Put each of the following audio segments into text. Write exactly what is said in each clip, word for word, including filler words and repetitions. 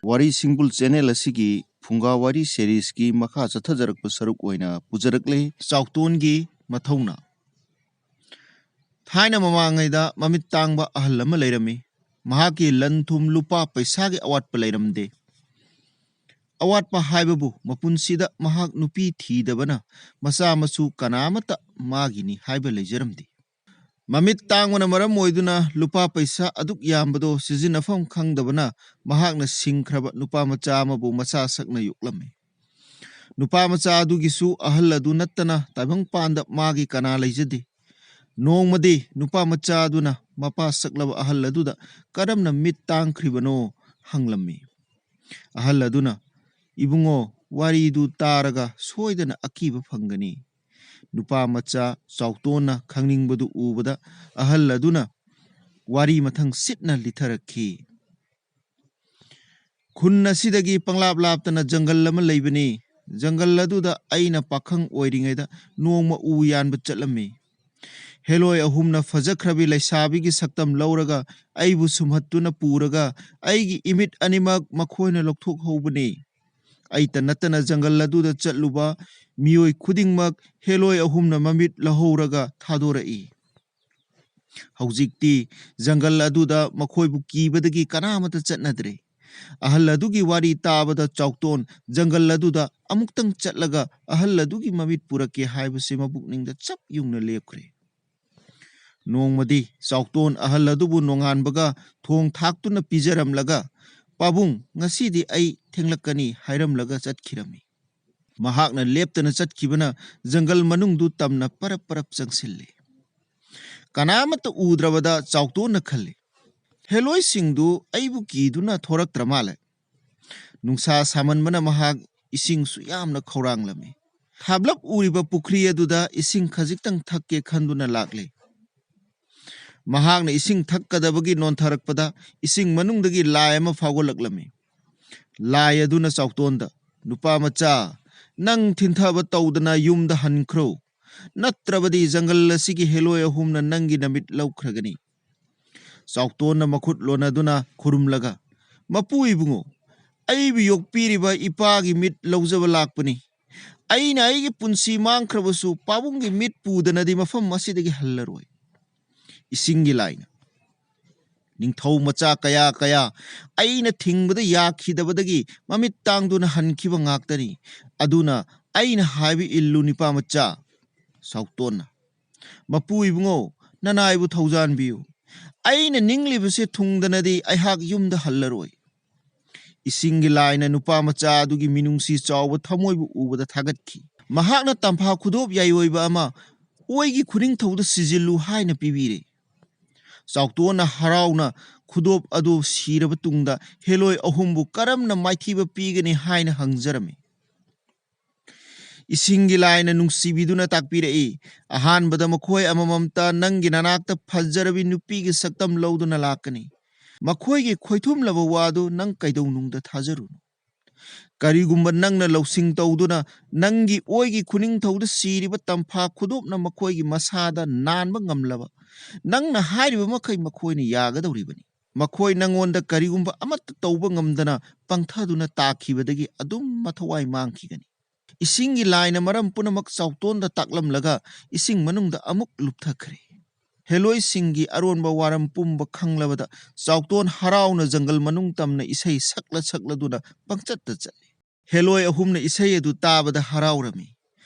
ꯋꯥꯔꯤ ꯁꯤꯡꯕꯨꯜ ꯆꯦꯅꯦꯜ ꯑꯁꯤꯒꯤ ꯐꯨꯡꯒꯥ ꯋꯥꯔꯤ ꯁꯦꯔꯤꯁꯀꯤ ꯃꯈꯥ ꯆꯠꯊꯖꯔꯛꯄ ꯁꯔꯨꯛ ꯑꯣꯏꯅ ꯄꯨꯖꯔꯛꯂꯦ꯫ ꯆꯥꯎꯇꯣꯟꯒꯤ ꯃꯊꯧꯅꯥ꯫ ꯊꯥꯏꯅ ꯃꯃꯥꯡꯉꯩꯗ ꯃꯃꯤꯠ ꯇꯥꯡꯕ ꯑꯍꯜ ꯑꯃ ꯂꯩꯔꯝꯃꯤ꯫ ꯃꯍꯥꯛꯀꯤ ꯂꯟ ꯊꯨꯝ ꯂꯨꯄꯥ ꯄꯩꯁꯥꯒꯤ ꯑꯋꯥꯠꯄ ꯂꯩꯔꯝꯗꯦ꯫ ꯑꯋꯥꯠꯄ ꯍꯥꯏꯕꯕꯨ ꯃꯄꯨꯟꯁꯤꯗ ꯃꯍꯥꯛ ꯅꯨꯄꯤ ꯊꯤꯗꯕꯅ ꯃꯆꯥ ꯃꯁꯨ ꯀꯅꯥ ꯑꯃꯠꯇ ꯃꯥꯒꯤꯅꯤ ꯍꯥꯏꯕ ꯂꯩꯖꯔꯝꯗꯦ꯫ ꯃꯃꯤꯠ ꯇꯥꯡꯕꯅ ꯃꯔꯝ ꯑꯣꯏꯗꯨꯅ ꯂꯨꯄꯥ ꯄꯩꯁꯥ ꯑꯗꯨꯛ ꯌꯥꯝꯕꯗꯣ ꯁꯤꯖꯤꯟꯅꯐꯝ ꯈꯪꯗꯕꯅ ꯃꯍꯥꯛꯅ ꯁꯤꯡꯈ꯭ꯔꯕ ꯅꯨꯄꯥ ꯃꯆꯥ ꯑꯃꯕꯨ ꯃꯆꯥ ꯁꯛꯅ ꯌꯣꯛꯂꯝꯃꯤ꯫ ꯅꯨꯄꯥ ꯃꯆꯥ ꯑꯗꯨꯒꯤꯁꯨ ꯑꯍꯜ ꯑꯗꯨ ꯅꯠꯇꯅ ꯇꯥꯏꯕꯪꯄꯥꯟꯗ ꯃꯥꯒꯤ ꯀꯅꯥ ꯂꯩꯖꯗꯦ꯫ ꯅꯣꯡꯃꯗꯤ ꯅꯨꯄꯥ ꯃꯆꯥ ꯑꯗꯨꯅ ꯃꯄꯥ ꯁꯛꯂꯕ ꯑꯍꯜ ꯑꯗꯨꯗ ꯀꯔꯝꯅ ꯃꯤꯠ ꯇꯥꯡꯈ꯭ꯔꯤꯕꯅꯣ ꯍꯪꯂꯝꯃꯤ꯫ ꯑꯍꯜ ꯑꯗꯨꯅ, "ꯏꯕꯨꯡꯉꯣ, ꯋꯥꯔꯤꯗꯨ ꯇꯥꯔꯒ ꯁꯣꯏꯗꯅ ꯑꯀꯤꯕ ꯐꯪꯒꯅꯤ꯫" ꯅꯨꯄꯥ ꯃꯆꯥ ꯆꯥꯎꯇꯣꯟꯅ ꯈꯪꯅꯤꯡꯕꯗꯨ ꯎꯕꯗ ꯑꯍꯜ ꯑꯗꯨꯅ ꯋꯥꯔꯤ ꯃꯊꯪ ꯁꯤꯠꯅ ꯂꯤꯊꯔꯛꯈꯤ꯫ "ꯈꯨꯟ ꯑꯁꯤꯗꯒꯤ ꯄꯪꯂꯥꯞ ꯂꯥꯞꯇꯅ ꯖꯪꯒꯜ ꯑꯃ ꯂꯩꯕꯅꯤ꯫ ꯖꯪꯒꯜ ꯑꯗꯨꯗ ꯑꯩꯅ ꯄꯥꯈꯪ ꯑꯣꯏꯔꯤꯉꯩꯗ ꯅꯣꯡꯃ ꯎ ꯌꯥꯟꯕ ꯆꯠꯂꯝꯃꯤ꯫ ꯍꯦꯂꯣꯏ ꯑꯍꯨꯝꯅ ꯐꯖꯈ꯭ꯔꯕꯤ ꯂꯩꯁꯥꯕꯤꯒꯤ ꯁꯛꯇꯝ ꯂꯧꯔꯒ ꯑꯩꯕꯨ ꯁꯨꯝꯍꯠꯇꯨꯅ ꯄꯨꯔꯒ ꯑꯩꯒꯤ ꯏꯃꯤꯠ ꯑꯅꯤꯃꯛ ꯃꯈꯣꯏꯅ ꯂꯧꯊꯣꯛꯍꯧꯕꯅꯤ꯫ ꯑꯩꯇ ꯅꯠꯇꯅ ꯖꯪꯒꯜ ꯑꯗꯨꯗ ꯆꯠꯂꯨꯕ ꯃꯤꯑꯣꯏ ꯈꯨꯗꯤꯡꯃꯛ ꯍꯦꯂꯣꯏ ꯑꯍꯨꯝꯅ ꯃꯃꯤꯠ ꯂꯧꯍꯧꯔꯒ ꯊꯥꯗꯣꯔꯛꯏ꯫ ꯍꯧꯖꯤꯛꯇꯤ ꯖꯪꯒꯜ ꯑꯗꯨꯗ ꯃꯈꯣꯏꯕꯨ ꯀꯤꯕꯗꯒꯤ ꯀꯅꯥꯃꯠꯇ ꯆꯠꯅꯗ꯭ꯔꯦ꯫" ꯑꯍꯜ ꯑꯗꯨꯒꯤ ꯋꯥꯔꯤ ꯇꯥꯕꯗ ꯆꯥꯎꯇꯣꯟ ꯖꯪꯒꯜ ꯑꯗꯨꯗ ꯑꯃꯨꯛꯇꯪ ꯆꯠꯂꯒ ꯑꯍꯜ ꯑꯗꯨꯒꯤ ꯃꯃꯤꯠ ꯄꯨꯔꯛꯀꯦ ꯍꯥꯏꯕꯁꯤ ꯃꯄꯨꯛꯅꯤꯡꯗ ꯆꯞ ꯌꯨꯡꯅ ꯂꯦꯞꯈ꯭ꯔꯦ꯫ ꯅꯣꯡꯃꯗꯤ ꯆꯥꯎꯇꯣꯟ ꯑꯍꯜ ꯑꯗꯨꯕꯨ ꯅꯣꯡꯉꯥꯟꯕꯒ ꯊꯣꯡ ꯊꯥꯛꯇꯨꯅ ꯄꯤꯖꯔꯝꯂꯒ, "ꯄꯥꯕꯨꯡ, ꯉꯁꯤꯗꯤ ꯑꯩ ꯊꯦꯡꯂꯛꯀꯅꯤ" ꯍꯥꯏꯔꯝꯂꯒ ꯆꯠꯈꯤꯔꯝꯃꯤ꯫ ꯃꯍꯥꯛꯅ ꯂꯦꯞꯇꯅ ꯆꯠꯈꯤꯕꯅ ꯖꯪꯒꯜ ꯃꯅꯨꯡꯗꯨ ꯇꯝꯅ ꯄꯔꯞ ꯄꯔꯞ ꯆꯪꯁꯤꯜꯂꯤ꯫ ꯀꯅꯥꯃꯠꯇ ꯎꯗ꯭ꯔꯕꯗ ꯆꯥꯎꯇꯣꯟꯅ ꯈꯜꯂꯤ, "ꯍꯦꯂꯣꯏꯁꯤꯡꯗꯨ ꯑꯩꯕꯨ ꯀꯤꯗꯨꯅ ꯊꯣꯔꯛꯇ꯭ꯔ ꯃꯥꯜꯂꯦ꯫" ꯅꯨꯡꯁꯥ ꯁꯥꯃꯟꯕꯅ ꯃꯍꯥꯛ ꯏꯁꯤꯡꯁꯨ ꯌꯥꯝꯅ ꯈꯧꯔꯥꯡꯂꯝꯃꯤ꯫ ꯊꯥꯞꯂꯞ ꯎꯔꯤꯕ ꯄꯨꯈ꯭ꯔꯤ ꯑꯗꯨꯗ ꯏꯁꯤꯡ ꯈꯖꯤꯛꯇꯪ ꯊꯛꯀꯦ ꯈꯟꯗꯨꯅ ꯂꯥꯛꯂꯦ꯫ ꯃꯍꯥꯛꯅ ꯏꯁꯤꯡ ꯊꯛꯀꯗꯕꯒꯤ ꯅꯣꯟꯊꯔꯛꯄꯗ ꯏꯁꯤꯡ ꯃꯅꯨꯡꯗꯒꯤ ꯂꯥꯏ ꯑꯃ ꯐꯥꯎꯒꯠꯂꯛꯂꯝꯃꯤ꯫ ꯂꯥꯏ ꯑꯗꯨꯅ ꯆꯥꯎꯇꯣꯟꯗ, "ꯅꯨꯄꯥ ꯃꯆꯥ, ꯅꯪ ꯊꯤꯟꯊꯕ ꯇꯧꯗꯅ ꯌꯨꯝꯗ ꯍꯟꯈ꯭ꯔꯣ, ꯅꯠꯇ꯭ꯔꯕꯗꯤ ꯖꯪꯒꯜ ꯑꯁꯤꯒꯤ ꯍꯦꯂꯣꯏ ꯑꯍꯨꯝꯅ ꯅꯪꯒꯤ ꯅꯃꯤꯠ ꯂꯧꯈ꯭ꯔꯒꯅꯤ꯫" ꯆꯥꯎꯇꯣꯟꯅ ꯃꯈꯨꯠ ꯂꯣꯟꯅꯗꯨꯅ ꯈꯨꯔꯨꯝꯂꯒ, "ꯃꯄꯨ ꯏꯕꯨꯡꯉꯣ, ꯑꯩꯕꯨ ꯌꯣꯛꯄꯤꯔꯤꯕ ꯏꯄꯥꯒꯤ ꯃꯤꯠ ꯂꯧꯖꯕ ꯂꯥꯛꯄꯅꯤ꯫ ꯑꯩꯅ ꯑꯩꯒꯤ ꯄꯨꯟꯁꯤ ꯃꯥꯡꯈ꯭ꯔꯕꯁꯨ ꯄꯥꯕꯨꯡꯒꯤ ꯃꯤꯠ ꯄꯨꯗꯅꯗꯤ ꯃꯐꯝ ꯑꯁꯤꯗꯒꯤ ꯍꯜꯂꯔꯣꯏ꯫ ꯏꯁꯤꯡꯒꯤ ꯂꯥꯏꯅ, ꯅꯤꯡꯊꯧ ꯃꯆꯥ ꯀꯌꯥ ꯀꯌꯥ ꯑꯩꯅ ꯊꯤꯡꯕꯗ ꯌꯥꯈꯤꯗꯕꯗꯒꯤ ꯃꯃꯤꯠ ꯇꯥꯡꯗꯨꯅ ꯍꯟꯈꯤꯕ ꯉꯥꯛꯇꯅꯤ꯫ ꯑꯗꯨꯅ ꯑꯩꯅ ꯍꯥꯏꯕ ꯏꯜꯂꯨ, ꯅꯤꯄꯥ ꯃꯆꯥ꯫ ꯆꯥꯎꯇꯣꯟꯅ, ꯃꯄꯨ ꯏꯕꯨꯡꯉꯣ, ꯅꯅꯥꯏꯕꯨ ꯊꯧꯖꯥꯟꯕꯤꯌꯨ꯫ ꯑꯩꯅ ꯅꯤꯡꯂꯤꯕꯁꯦ ꯊꯨꯡꯗꯅꯗꯤ ꯑꯩꯍꯥꯛ ꯌꯨꯝꯗ ꯍꯜꯂꯔꯣꯏ꯫ ꯏꯁꯤꯡꯒꯤ ꯂꯥꯏꯅ ꯅꯨꯄꯥ ꯃꯆꯥ ꯑꯗꯨꯒꯤ ꯃꯤꯅꯨꯡꯁꯤ ꯆꯥꯎꯕ ꯊꯃꯣꯏꯕꯨ ꯎꯕꯗ ꯊꯥꯒꯠꯈꯤ꯫ ꯃꯍꯥꯛꯅ ꯇꯝꯐꯥ ꯈꯨꯗꯣꯞ ꯌꯥꯏꯑꯣꯏꯕ ꯑꯃ ꯑꯣꯏꯒꯤ ꯈꯨꯅꯤꯡꯊꯧꯗ ꯁꯤꯖꯤꯜꯂꯨ ꯍꯥꯏꯅ ꯄꯤꯕꯤꯔꯦ꯫ ꯆꯥꯎꯇꯣꯟꯅ ꯍꯔꯥꯎꯅ ꯈꯨꯗꯣꯞ ꯑꯗꯨ ꯁꯤꯔꯕ ꯇꯨꯡꯗ ꯍꯦꯂꯣꯏ ꯑꯍꯨꯝꯕꯨ ꯀꯔꯝꯅ ꯃꯥꯏꯊꯤꯕ ꯄꯤꯒꯅꯤ ꯍꯥꯏꯅ ꯍꯪꯖꯔꯝꯃꯤ꯫ ꯏꯁꯤꯡꯒꯤ ꯂꯥꯏꯅ ꯅꯨꯡꯁꯤꯕꯤꯗꯨꯅ ꯇꯥꯛꯄꯤꯔꯛꯏ, ꯑꯍꯥꯟꯕꯗ ꯃꯈꯣꯏ ꯑꯃꯃꯝꯇ ꯅꯪꯒꯤ ꯅꯅꯥꯛꯇ ꯐꯖꯔꯕꯤ ꯅꯨꯄꯤꯒꯤ ꯁꯛꯇꯝ ꯂꯧꯗꯨꯅ ꯂꯥꯛꯀꯅꯤ꯫ ꯃꯈꯣꯏꯒꯤ ꯈꯣꯏꯊꯨꯝꯂꯕ ꯋꯥꯗꯨ ꯅꯪ ꯀꯩꯗꯧꯅꯨꯡꯗ ꯊꯥꯖꯔꯨꯅꯨ꯫ ꯀꯔꯤꯒꯨꯝꯕ ꯅꯪꯅ ꯂꯧꯁꯤꯡ ꯇꯧꯗꯨꯅ ꯅꯪꯒꯤ ꯑꯣꯏꯒꯤ ꯈꯨꯅꯤꯡꯊꯧꯗ ꯁꯤꯔꯤꯕ ꯇꯝꯐꯥ ꯈꯨꯗꯣꯞꯅ ꯃꯈꯣꯏꯒꯤ ꯃꯁꯥꯗ ꯅꯥꯟꯕ ꯉꯝꯂꯕ, ꯅꯪꯅ ꯍꯥꯏꯔꯤꯕ ꯃꯈꯩ ꯃꯈꯣꯏꯅ ꯌꯥꯒꯗꯧꯔꯤꯕꯅꯤ꯫ ꯃꯈꯣꯏ ꯅꯪꯉꯣꯟꯗ ꯀꯔꯤꯒꯨꯝꯕ ꯑꯃꯠꯇ ꯇꯧꯕ ꯉꯝꯗꯅ ꯄꯪꯊꯗꯨꯅ ꯇꯥꯈꯤꯕꯗꯒꯤ ꯑꯗꯨꯝ ꯃꯊꯧꯋꯥꯏ ꯃꯥꯡꯈꯤꯒꯅꯤ꯫ ꯏꯁꯤꯡꯒꯤ ꯂꯥꯏꯅ ꯃꯔꯝ ꯄꯨꯝꯅꯃꯛ ꯆꯥꯎꯇꯣꯟꯗ ꯇꯥꯛꯂꯝꯂꯒ ꯏꯁꯤꯡ ꯃꯅꯨꯡꯗ ꯑꯃꯨꯛ ꯂꯨꯞꯊꯈ꯭ꯔꯦ꯫ ꯍꯦꯂꯣꯏꯁꯤꯡꯒꯤ ꯑꯔꯣꯟꯕ ꯋꯥꯔꯝ ꯄꯨꯝꯕ ꯈꯪꯂꯕꯗ ꯆꯥꯎꯇꯣꯟ ꯍꯔꯥꯎꯅ ꯖꯪꯒꯜ ꯃꯅꯨꯡ ꯇꯝꯅ ꯏꯁꯩ ꯁꯛꯂ ꯁꯛꯂꯗꯨꯅ ꯄꯪꯆꯠꯇ ꯆꯠꯂꯤ꯫ ꯍꯦꯂꯣꯏ ꯑꯍꯨꯝꯅ ꯏꯁꯩ ꯑꯗꯨ ꯇꯥꯕꯗ ꯍꯔꯥꯎꯔꯝꯃꯤ꯫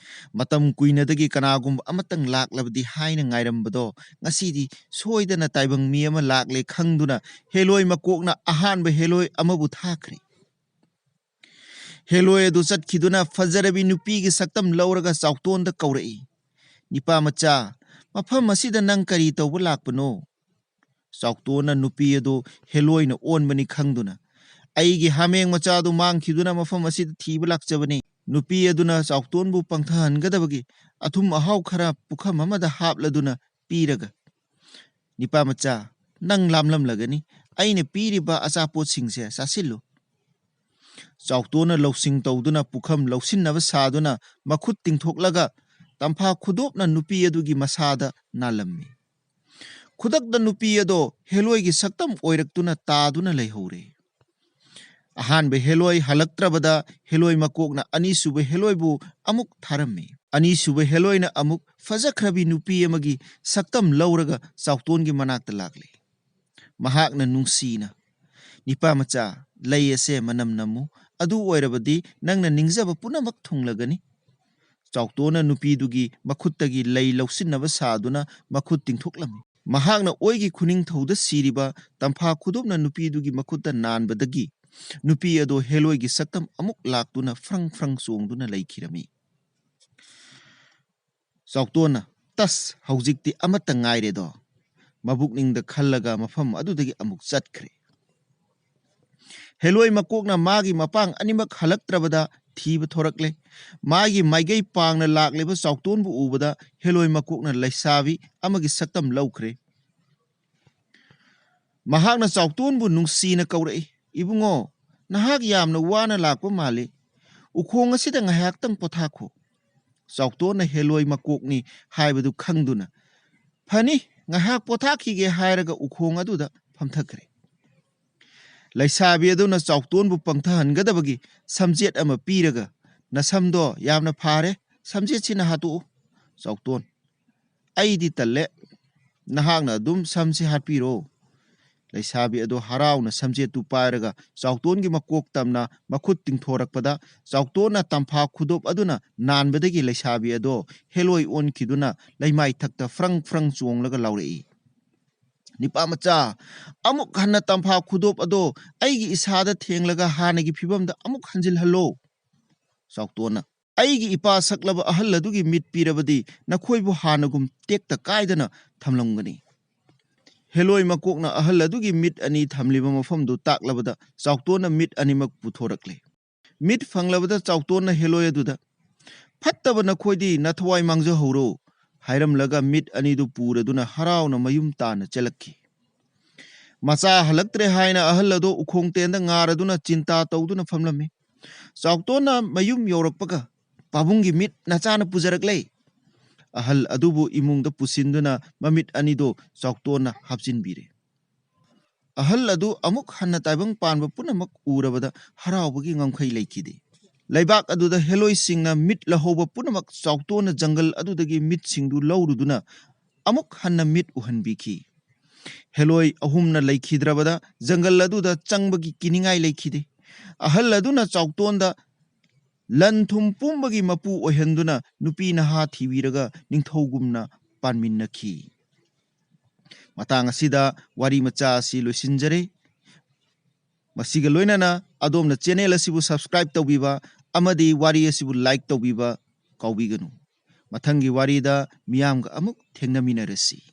ꯃꯇꯝ ꯀꯨꯏꯅꯗꯒꯤ ꯀꯅꯥꯒꯨꯝꯕ ꯑꯃꯇꯪ ꯂꯥꯛꯂꯕꯗꯤ ꯍꯥꯏꯅ ꯉꯥꯏꯔꯝꯕꯗꯣ ꯉꯁꯤꯗꯤ ꯁꯣꯏꯗꯅ ꯇꯥꯏꯕꯪ ꯃꯤ ꯑꯃ ꯂꯥꯛꯂꯦ ꯈꯪꯗꯨꯅ ꯍꯦꯂꯣꯏ ꯃꯀꯣꯛꯅ ꯑꯍꯥꯟꯕ ꯍꯦꯂꯣꯏ ꯑꯃꯕꯨ ꯊꯥꯈ꯭ꯔꯦ꯫ ꯍꯦꯂꯣꯏ ꯑꯗꯨ ꯆꯠꯈꯤꯗꯨꯅ ꯐꯖꯔꯕꯤ ꯅꯨꯄꯤꯒꯤ ꯁꯛꯇꯝ ꯂꯧꯔꯒ ꯆꯥꯎꯇꯣꯟꯗ ꯀꯧꯔꯛꯏ, "ꯅꯤꯄꯥ ꯃꯆꯥ, ꯃꯐꯝ ꯑꯁꯤꯗ ꯅꯪ ꯀꯔꯤ ꯇꯧꯕ ꯂꯥꯛꯄꯅꯣ?" ꯆꯥꯎꯇꯣꯟꯅ ꯅꯨꯄꯤ ꯑꯗꯨ ꯍꯦꯂꯣꯏꯅ ꯑꯣꯟꯕꯅꯤ ꯈꯪꯗꯨꯅ, "ꯑꯩꯒꯤ ꯍꯥꯃꯦꯡ ꯃꯆꯥꯗꯨ ꯃꯥꯡꯈꯤꯗꯨꯅ ꯃꯐꯝ ꯑꯁꯤꯗ ꯊꯤꯕ ꯂꯥꯛꯆꯕꯅꯤ꯫" ꯅꯨꯄꯤ ꯑꯗꯨꯅ ꯆꯥꯎꯇꯣꯟꯕꯨ ꯄꯪꯊꯍꯟꯒꯗꯕꯒꯤ ꯑꯊꯨꯝ ꯑꯍꯥꯎ ꯈꯔ ꯄꯨꯈꯝ ꯑꯃꯗ ꯍꯥꯞꯂꯗꯨꯅ ꯄꯤꯔꯒ, "ꯅꯤꯄꯥ ꯃꯆꯥ, ꯅꯪ ꯂꯥꯝꯂꯝꯂꯒꯅꯤ, ꯑꯩꯅ ꯄꯤꯔꯤꯕ ꯑꯆꯥꯄꯣꯠꯁꯤꯡꯁꯦ ꯆꯥꯁꯤꯜꯂꯨ꯫" ꯆꯥꯎꯇꯣꯟꯅ ꯂꯧꯁꯤꯡ ꯇꯧꯗꯨꯅ ꯄꯨꯈꯝ ꯂꯧꯁꯤꯟꯅꯕ ꯁꯥꯗꯨꯅ ꯃꯈꯨꯠ ꯇꯤꯡꯊꯣꯛꯂꯒ ꯇꯝꯐꯥ ꯈꯨꯗꯣꯞꯅ ꯅꯨꯄꯤ ꯑꯗꯨꯒꯤ ꯃꯁꯥꯗ ꯅꯥꯜꯂꯝꯃꯤ꯫ ꯈꯨꯗꯛꯇ ꯅꯨꯄꯤ ꯑꯗꯣ ꯍꯦꯂꯣꯏꯒꯤ ꯁꯛꯇꯝ ꯑꯣꯏꯔꯛꯇꯨꯅ ꯇꯥꯗꯨꯅ ꯂꯩꯍꯧꯔꯦ꯫ ꯑꯍꯥꯟꯕ ꯍꯦꯂꯣꯏ ꯍꯜꯂꯛꯇ꯭ꯔꯕꯗ ꯍꯦꯂꯣꯏ ꯃꯀꯣꯛꯅ ꯑꯅꯤꯁꯨꯕ ꯍꯦꯂꯣꯏꯕꯨ ꯑꯃꯨꯛ ꯊꯥꯔꯝꯃꯤ꯫ ꯑꯅꯤꯁꯨꯕ ꯍꯦꯂꯣꯏꯅ ꯑꯃꯨꯛ ꯐꯖꯈ꯭ꯔꯕꯤ ꯅꯨꯄꯤ ꯑꯃꯒꯤ ꯁꯛꯇꯝ ꯂꯧꯔꯒ ꯆꯥꯎꯇꯣꯟꯒꯤ ꯃꯅꯥꯛꯇ ꯂꯥꯛꯂꯦ꯫ ꯃꯍꯥꯛꯅ ꯅꯨꯡꯁꯤꯅ, "ꯅꯤꯄꯥ ꯃꯆꯥ, ꯂꯩ ꯑꯁꯦ ꯃꯅꯝ ꯅꯝꯃꯨ, ꯑꯗꯨ ꯑꯣꯏꯔꯕꯗꯤ ꯅꯪꯅ ꯅꯤꯡꯖꯕ ꯄꯨꯝꯅꯃꯛ ꯊꯨꯡꯂꯒꯅꯤ꯫" ꯆꯥꯎꯇꯣꯟꯅ ꯅꯨꯄꯤꯗꯨꯒꯤ ꯃꯈꯨꯠꯇꯒꯤ ꯂꯩ ꯂꯧꯁꯤꯟꯅꯕ ꯁꯥꯗꯨꯅ ꯃꯈꯨꯠ ꯇꯤꯡꯊꯣꯛꯂꯝꯃꯤ꯫ ꯃꯍꯥꯛꯅ ꯑꯣꯏꯒꯤ ꯈꯨꯅꯤꯡꯊꯧꯗ ꯁꯤꯔꯤꯕ ꯇꯝꯐꯥ ꯈꯨꯗꯣꯞꯅ ꯅꯨꯄꯤꯗꯨꯒꯤ ꯃꯈꯨꯠꯇ ꯅꯥꯟꯕꯗꯒꯤ ꯅꯨꯄꯤ ꯑꯗꯣ ꯍꯦꯂꯣꯏꯒꯤ ꯁꯛꯇꯝ ꯑꯃꯨꯛ ꯂꯥꯛꯇꯨꯅ ꯐ꯭ꯔꯪ ꯐ꯭ꯔꯪ ꯆꯣꯡꯗꯨꯅ ꯂꯩꯈꯤꯔꯝꯃꯤ꯫ ꯆꯥꯎꯇꯣꯟꯅ, "ꯇꯁ, ꯍꯧꯖꯤꯛꯇꯤ ꯑꯃꯠꯇ ꯉꯥꯏꯔꯦꯗꯣ꯫" ꯃꯕꯨꯛꯅꯤꯡꯗ ꯈꯜꯂꯒ ꯃꯐꯝ ꯑꯗꯨꯗꯒꯤ ꯑꯃꯨꯛ ꯆꯠꯈ꯭ꯔꯦ꯫ ꯍꯦꯂꯣꯏ ꯃꯀꯣꯛꯅ ꯃꯥꯒꯤ ꯃꯄꯥꯡ ꯑꯅꯤꯃꯛ ꯍꯜꯂꯛꯇ꯭ꯔꯕꯗ ꯊꯤꯕ ꯊꯣꯔꯛꯂꯦ꯫ ꯃꯥꯒꯤ ꯃꯥꯏꯀꯩ ꯄꯥꯡꯅ ꯂꯥꯛꯂꯤꯕ ꯆꯥꯎꯇꯣꯟꯕꯨ ꯎꯕꯗ ꯍꯦꯂꯣꯏ ꯃꯀꯣꯛꯅ ꯂꯩꯁꯥꯕꯤ ꯑꯃꯒꯤ ꯁꯛꯇꯝ ꯂꯧꯈ꯭ꯔꯦ꯫ ꯃꯍꯥꯛꯅ ꯆꯥꯎꯇꯣꯟꯕꯨ ꯅꯨꯡꯁꯤꯅ ꯀꯧꯔꯛꯏ, "ꯏꯕꯨꯡꯉꯣ, ꯅꯍꯥꯛ ꯌꯥꯝꯅ ꯋꯥꯅ ꯂꯥꯛꯄ ꯃꯥꯜꯂꯤ꯫ ꯎꯈꯣꯡ ꯑꯁꯤꯗ ꯉꯥꯏꯍꯥꯛꯇꯪ ꯄꯣꯊꯥꯈꯣ꯫" ꯆꯥꯎꯇꯣꯟꯅ ꯍꯦꯂꯣꯏ ꯃꯀꯣꯛꯅꯤ ꯍꯥꯏꯕꯗꯨ ꯈꯪꯗꯨꯅ, "ꯐꯅꯤ, ꯉꯥꯏꯍꯥꯛ ꯄꯣꯊꯥꯈꯤꯒꯦ" ꯍꯥꯏꯔꯒ ꯎꯈꯣꯡ ꯑꯗꯨꯗ ꯐꯝꯊꯈ꯭ꯔꯦ꯫ ꯂꯩꯁꯥꯕꯤ ꯑꯗꯨꯅ ꯆꯥꯎꯇꯣꯟꯕꯨ ꯄꯪꯊꯍꯟꯒꯗꯕꯒꯤ ꯁꯝꯖꯦꯠ ꯑꯃ ꯄꯤꯔꯒ, "ꯅꯁꯝꯗꯣ ꯌꯥꯝꯅ ꯐꯥꯔꯦ, ꯁꯝꯖꯦꯠꯁꯤꯅ ꯍꯥꯠꯇꯣꯛꯎ꯫" ꯆꯥꯎꯇꯣꯟ, "ꯑꯩꯗꯤ ꯇꯜꯂꯦ, ꯅꯍꯥꯛꯅ ꯑꯗꯨꯝ ꯁꯝꯁꯤ ꯍꯥꯠꯄꯤꯔꯣ꯫" ꯂꯩꯁꯥꯕꯤ ꯑꯗꯣ ꯍꯔꯥꯎꯅ ꯁꯝꯖꯦꯠꯇꯨ ꯄꯥꯏꯔꯒ ꯆꯥꯎꯇꯣꯟꯒꯤ ꯃꯀꯣꯛ ꯇꯝꯅ ꯃꯈꯨꯠ ꯇꯤꯡꯊꯣꯔꯛꯄꯗ, ꯆꯥꯎꯇꯣꯟꯅ ꯇꯝꯐꯥ ꯈꯨꯗꯣꯞ ꯑꯗꯨꯅ ꯅꯥꯟꯕꯗꯒꯤ ꯂꯩꯁꯥꯕꯤ ꯑꯗꯣ ꯍꯦꯂꯣꯏ ꯑꯣꯟꯈꯤꯗꯨꯅ ꯂꯩꯃꯥꯏ ꯊꯛꯇ ꯐ꯭ꯔꯪ ꯐ꯭ꯔꯪ ꯆꯣꯡꯂꯒ ꯂꯥꯎꯔꯛꯏ, "ꯅꯤꯄꯥ ꯃꯆꯥ, ꯑꯃꯨꯛ ꯍꯟꯅ ꯇꯝꯐꯥ ꯈꯨꯗꯣꯞ ꯑꯗꯣ ꯑꯩꯒꯤ ꯏꯁꯥꯗ ꯊꯦꯡꯂꯒ ꯍꯥꯟꯅꯒꯤ ꯐꯤꯕꯝꯗ ꯑꯃꯨꯛ ꯍꯟꯖꯤꯜꯍꯜꯂꯣ꯫" ꯆꯥꯎꯇꯣꯟꯅ, "ꯑꯩꯒꯤ ꯏꯄꯥ ꯁꯛꯂꯕ ꯑꯍꯜ ꯑꯗꯨꯒꯤ ꯃꯤꯠ ꯄꯤꯔꯕꯗꯤ ꯅꯈꯣꯏꯕꯨ ꯍꯥꯟꯅꯒꯨꯝ ꯇꯦꯛꯇ ꯀꯥꯏꯗꯅ ꯊꯝꯂꯝꯒꯅꯤ꯫" ꯍꯦꯂꯣꯏ ꯃꯀꯣꯛꯅ ꯑꯍꯜ ꯑꯗꯨꯒꯤ ꯃꯤꯠ ꯑꯅꯤ ꯊꯝꯂꯤꯕ ꯃꯐꯝꯗꯨ ꯇꯥꯛꯂꯕꯗ ꯆꯥꯎꯇꯣꯟꯅ ꯃꯤꯠ ꯑꯅꯤꯃꯛ ꯄꯨꯊꯣꯔꯛꯂꯦ꯫ ꯃꯤꯠ ꯐꯪꯂꯕꯗ ꯆꯥꯎꯇꯣꯟꯅ ꯍꯦꯂꯣꯏ ꯑꯗꯨꯗ, "ꯐꯠꯇꯕ ꯅꯈꯣꯏꯗꯤ ꯅꯊꯋꯥꯏ ꯃꯥꯡꯖꯍꯧꯔꯣ" ꯍꯥꯏꯔꯝꯂꯒ ꯃꯤꯠ ꯑꯅꯤꯗꯨ ꯄꯨꯔꯗꯨꯅ ꯍꯔꯥꯎꯅ ꯃꯌꯨꯝ ꯇꯥꯟꯅ ꯆꯦꯜꯂꯛꯈꯤ꯫ ꯃꯆꯥ ꯍꯜꯂꯛꯇ꯭ꯔꯦ ꯍꯥꯏꯅ ꯑꯍꯜ ꯑꯗꯣ ꯎꯈꯣꯡ ꯇꯦꯟꯗ ꯉꯥꯔꯗꯨꯅ ꯆꯤꯟꯇꯥ ꯇꯧꯗꯨꯅ ꯐꯝꯂꯝꯃꯤ꯫ ꯆꯥꯎꯇꯣꯟꯅ ꯃꯌꯨꯝ ꯌꯧꯔꯛꯄꯒ, "ꯄꯥꯕꯨꯡꯒꯤ ꯃꯤꯠ ꯅꯆꯥꯅ ꯄꯨꯖꯔꯛꯂꯦ!" ꯑꯍꯜ ꯑꯗꯨꯕꯨ ꯏꯃꯨꯡꯗ ꯄꯨꯁꯤꯟꯗꯨꯅ ꯃꯃꯤꯠ ꯑꯅꯤꯗꯣ ꯆꯥꯎꯇꯣꯟꯅ ꯍꯥꯞꯆꯤꯟꯕꯤꯔꯦ꯫ ꯑꯍꯜ ꯑꯗꯨ ꯑꯃꯨꯛ ꯍꯟꯅ ꯇꯥꯏꯕꯪ ꯄꯥꯟꯕ ꯄꯨꯝꯅꯃꯛ ꯎꯔꯕꯗ ꯍꯔꯥꯎꯕꯒꯤ ꯉꯝꯈꯩ ꯂꯩꯈꯤꯗꯦ꯫ ꯂꯩꯕꯥꯛ ꯑꯗꯨꯗ ꯍꯦꯂꯣꯏꯁꯤꯡꯅ ꯃꯤꯠ ꯂꯧꯍꯧꯕ ꯄꯨꯝꯅꯃꯛ ꯆꯥꯎꯇꯣꯟꯅ ꯖꯪꯒꯜ ꯑꯗꯨꯗꯒꯤ ꯃꯤꯠꯁꯤꯡꯗꯨ ꯂꯧꯔꯨꯗꯨꯅ ꯑꯃꯨꯛ ꯍꯟꯅ ꯃꯤꯠ ꯎꯍꯟꯕꯤꯈꯤ꯫ ꯍꯦꯂꯣꯏ ꯑꯍꯨꯝꯅ ꯂꯩꯈꯤꯗ꯭ꯔꯕꯗ ꯖꯪꯒꯜ ꯑꯗꯨꯗ ꯆꯪꯕꯒꯤ ꯀꯤꯅꯤꯡꯉꯥꯏ ꯂꯩꯈꯤꯗꯦ꯫ ꯑꯍꯜ ꯑꯗꯨꯅ ꯆꯥꯎꯇꯣꯟꯗ ꯂꯟ ꯊꯨꯝ ꯄꯨꯝꯕꯒꯤ ꯃꯄꯨ ꯑꯣꯏꯍꯟꯗꯨꯅ ꯅꯨꯄꯤ ꯅꯍꯥ ꯊꯤꯕꯤꯔꯒ ꯅꯤꯡꯊꯧꯒꯨꯝꯅ ꯄꯥꯟꯃꯤꯟꯅꯈꯤ꯫ ꯃꯇꯥꯡ ꯑꯁꯤꯗ ꯋꯥꯔꯤ ꯃꯆꯥ ꯑꯁꯤ ꯂꯣꯏꯁꯤꯟꯖꯔꯦ꯫ ꯃꯁꯤꯒ ꯂꯣꯏꯅꯅ ꯑꯗꯣꯝꯅ ꯆꯦꯅꯦꯜ ꯑꯁꯤꯕꯨ ꯁꯕꯁꯀ꯭ꯔꯥꯏꯕ ꯇꯧꯕꯤꯕ ꯑꯃꯗꯤ ꯋꯥꯔꯤ ꯑꯁꯤꯕꯨ ꯂꯥꯏꯛ ꯇꯧꯕꯤꯕ ꯀꯥꯎꯕꯤꯒꯅꯨ꯫ ꯃꯊꯪꯒꯤ ꯋꯥꯔꯤꯗ ꯃꯤꯌꯥꯝꯒ ꯑꯃꯨꯛ ꯊꯦꯡꯅꯃꯤꯟꯅꯔꯁꯤ꯫